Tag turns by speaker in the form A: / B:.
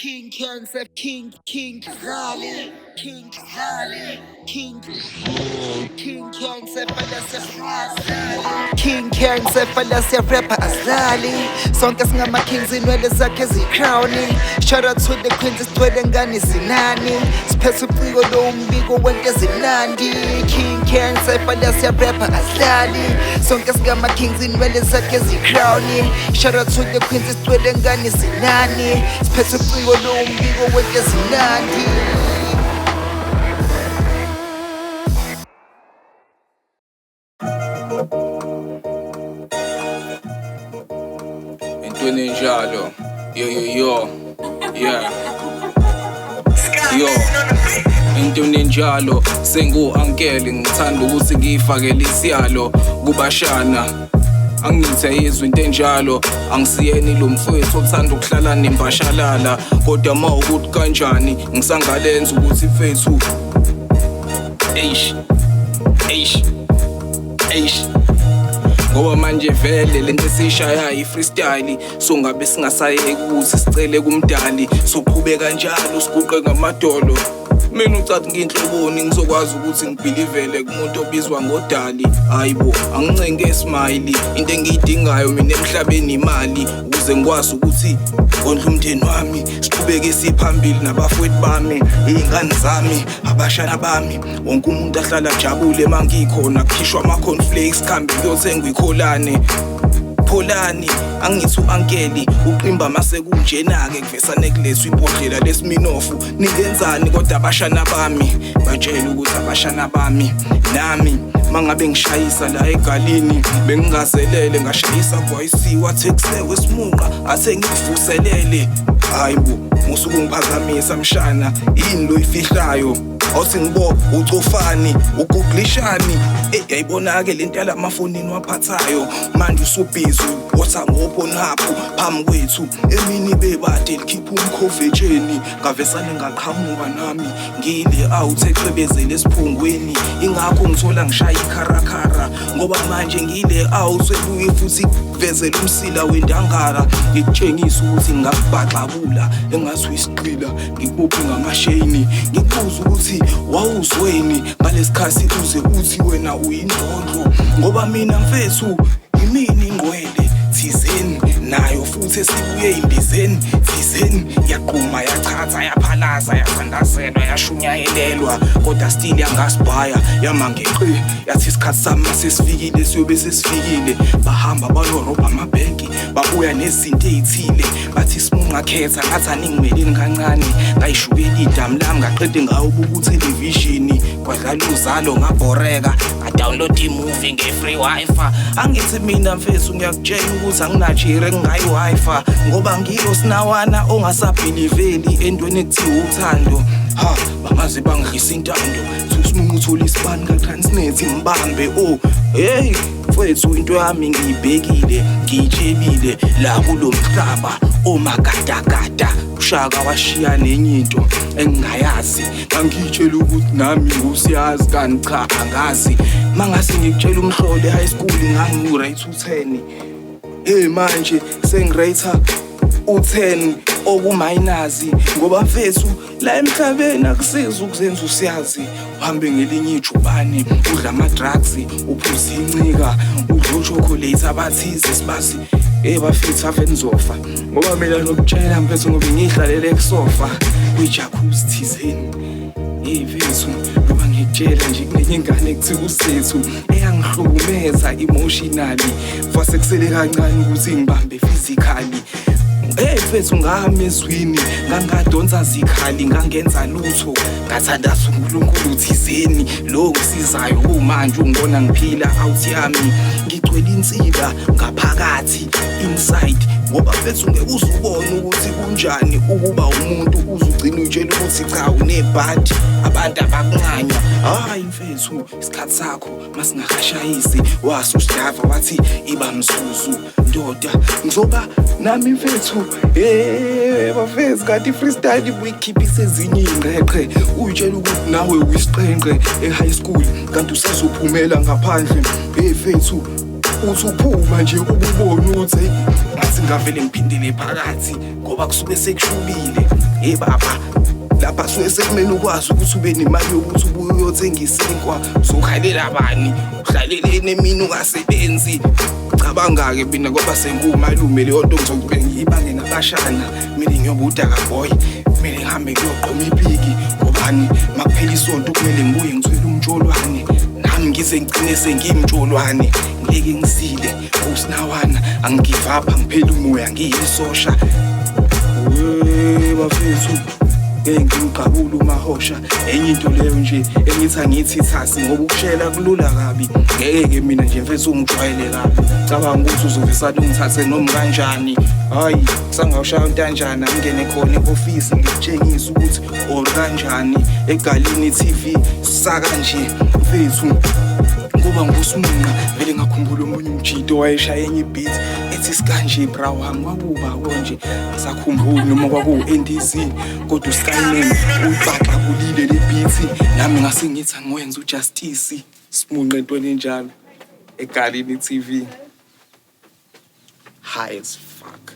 A: King Cancer, King, King Zali, King Zali, King, King Cancer, Falase, King Cancer, Falase, rapper Azali. Sonke singama kings inwele zakhe zicrown. Shout out to the queens isithwele ngani zinani. Siphethe uciko lo umbiko wento ezimnandi. King Cancer, Falase, rapper Azali. Sonke singama kings inwele zakhe zicrown. Shout out to the queens isithwele ngani zinani. Siphethe uciko lo umbiko wento ezimnandi.
B: Entweni enjalo. Yo yo yo. Yeah. Yo. Entweni enjalo sengu-ankele ngithanda ukuthi ngiyifakele isiyalo kubashana. Angithi ayizwe into enjalo, angisiyeni lo mfowethu othanda ukuhlala nembashalala, kodwa ma ukuthi kanjani ngisangalenza ukuthi mfethu. Eish. Eish. Eish. Ngoba manje vele lento esiyishayayo i-freestyle, so ngabe singasayeki ukuthi sicele kumdali, soqhubeka njalo siguqe ngamadolo. Mina ucathi nginhloboni ngizokwazi ukuthi ngibhilivele kumuntu obizwa ngodali. Hayibo, angincenge ismile, into engiyidingayo mina emhlabeni imali, ukuze ngikwazi ukuthi ngondle umndeni wami, siqhubeke siphambili nabafowethu bami, iy'ngane zami, abashana bami, wonke umuntu ahlala ajabule mangikhona, kukhishwa ama-cornflakes kuhambe kuyothengwa ikholane. Pholani, angithi u-ankeli uqimba mase kunjena-ke kuvesane kulethwa ibhodlela lesiminofu. Ningenzani kodwa abashana bami? Batshela ukuthi abashana bami nami mangabe ngishayisa la egalini bengingazelele ngashayisa kwayisiwa athekuse wesimunqa athe ngikuvuselele. Hayi bo, musuku ngiphazamisa mshana, yini lo ifihlayo? Awuthi ngibo ucofani uguglishani. Yayibona-ke lento yalamafonini waphathayo manje usubhizi wotha ngoPornhub phambi kwethu emini bebade likhipha umkhovetsheni. Ngavesane ngaqhamuka nami ngile out ecwebezele esiphungweni, ingakho ngithola ngishaya ikharakara ngoba manje ngile out ebuye futhi kuvezela umsila wendangara. Ngikutshengisa ukuthi ngingakubhaxabula engathi uyisigqila, ngikubophe ngamasheni, ngikubuze ukuthi wawuzweni ngalesikhathi uze uthi wena uyindlondlo, ngoba mina mfethu yimini ingqwele thizeni nayo futhi esibuye imbizeni thizeni, yaqhuma yachatha yaphalaza yathandazelwa yashunyayelelwa, kodwa still yangasibhaya yamangeqi yathi isikhathi sami sesifikile siyobe sesifikile. Bahamba bayorobha amabhenki babuya nezinto ey'thile bathi simunqa khetha, ngathi aningimeleni kancane, ngayishukela idamu lami ngaqede ngayobuka uthelevishini, kwadlala uzalo ngabhoreka ngadownload imovie nge-free wifi. Angithi mina mfethu ngiyakutshela ukuthi anginajire ngingayi-wifi ngoba ngilo sinawana ongasabhiliveli entweni ekuthiwa uthando. Ha, bangaze bangidlisa intando, usimunqa uthole isibani ka-Transnet ngibambe. Oh hey mfethu, into yami ngiyibhekile ngiyitshebile la kulo mhlaba omagadagada. Ushaka washiya nenye into engingayazi, ngangitshela ukuthi nami ngusiyazi kanti cha angazi. Mangase ngikutshela umhlolo e-high school ngangiwu-rate u-10, hey manje sengirate u-10 okumayinazi, ngoba mfethu la emhlabeni akusizi ukuzenza usiyazi. Uhambe ngelinye ijubane udla ama-drugs uphuze incika udla uchocolate abathize sibazi. Hey bafethu ave nizofa ngoba mina ngokutshela mfethu ngoba ngihlalele kusofa kwi-jacuzzi thizeni. Hey mfethu ngoba ngikutshela nje kunenye ingane ekuthiwa uSethu eyangihlukumeza emotionally, fase kusele kancane ukuthi ngibambe physically. Hey mfethu ngahamba ezwini ngangadonsa zikhali ngangenza lutho, ngathandaza uNkulunkulu thizeni lo ngisizayo kumanje ungibona ngiphila out yami ngigcwele insila ngaphakathi inside, ngoba mfethu ngeke uzubone ukuthi kunjani ukuba umuntu uzugcina uyitshela ukuthi cha unebhadi abantu abakuncanywa. Hayi mfethu isikhathi sakho masingakashayisi waso usidava wathi iba mzuzu ndoda ngizoba nami mfethu. Hey bafethu, kanti freestyle ibuyikhiphisa ezinye iy'ngqeqhe uyitshela ukuthi nawe uyisiqenqe e-high school kanti usazophumela ngaphandle. Hey mfethu uthi uphuma nje ukubona ukuthi ngathi ngavele ngiphindele phakathi ngoba kusuke sekushubile. Hey baba, lapha suke sekumele ukwazi ukuthi ube nemali yokuthi ubuye uyothenga isinkwa. Uzohalela bani? Uhlaleleni emini ungasebenzi? Cabanga-ke mina ngoba sengumalume, leyo nto ngizokube ngiyibange nabashana. Kumele ngiyoba udaka boy, kumele ngihambe ngiyoqoma ipiki, ngobani makuphela isonto kumele ngibuye ngithwele umtsholwane, nami ngize ngigcine sengiyimtsholwane. Ngeke ngisile ngosinawana, angi-give up, angipheli umoya, ngiyisosha. We bafethu, ngeke ngimgqabule umahosha. Enye into leyo nje engithi angithi thasi, ngoba ukushela kulula kabi. Ngeke-ke mina nje mfethu ungijwayele kabi, cabanga ukuthi uzovesane ungithathe noma kanjani. Hhayi, kusangawushaya untanjana, ngingene khona e-ofisi ngikutshengise ukuthi or kanjani egalini TV saka nje mfethu. Kuba ngusimunqa vele, ngakhumbula omunye umjito wayeshaya enye i-beat ethi sikanje bra wami, kwakuba konje ngisakhumbuli noma kwakuwu-NDC, kodwa uSkyman uyibaxabulile le beat, nami ngase ngithi angiwenze ujustice. Simunqe entweni enjalo egalini TV, high as fuck.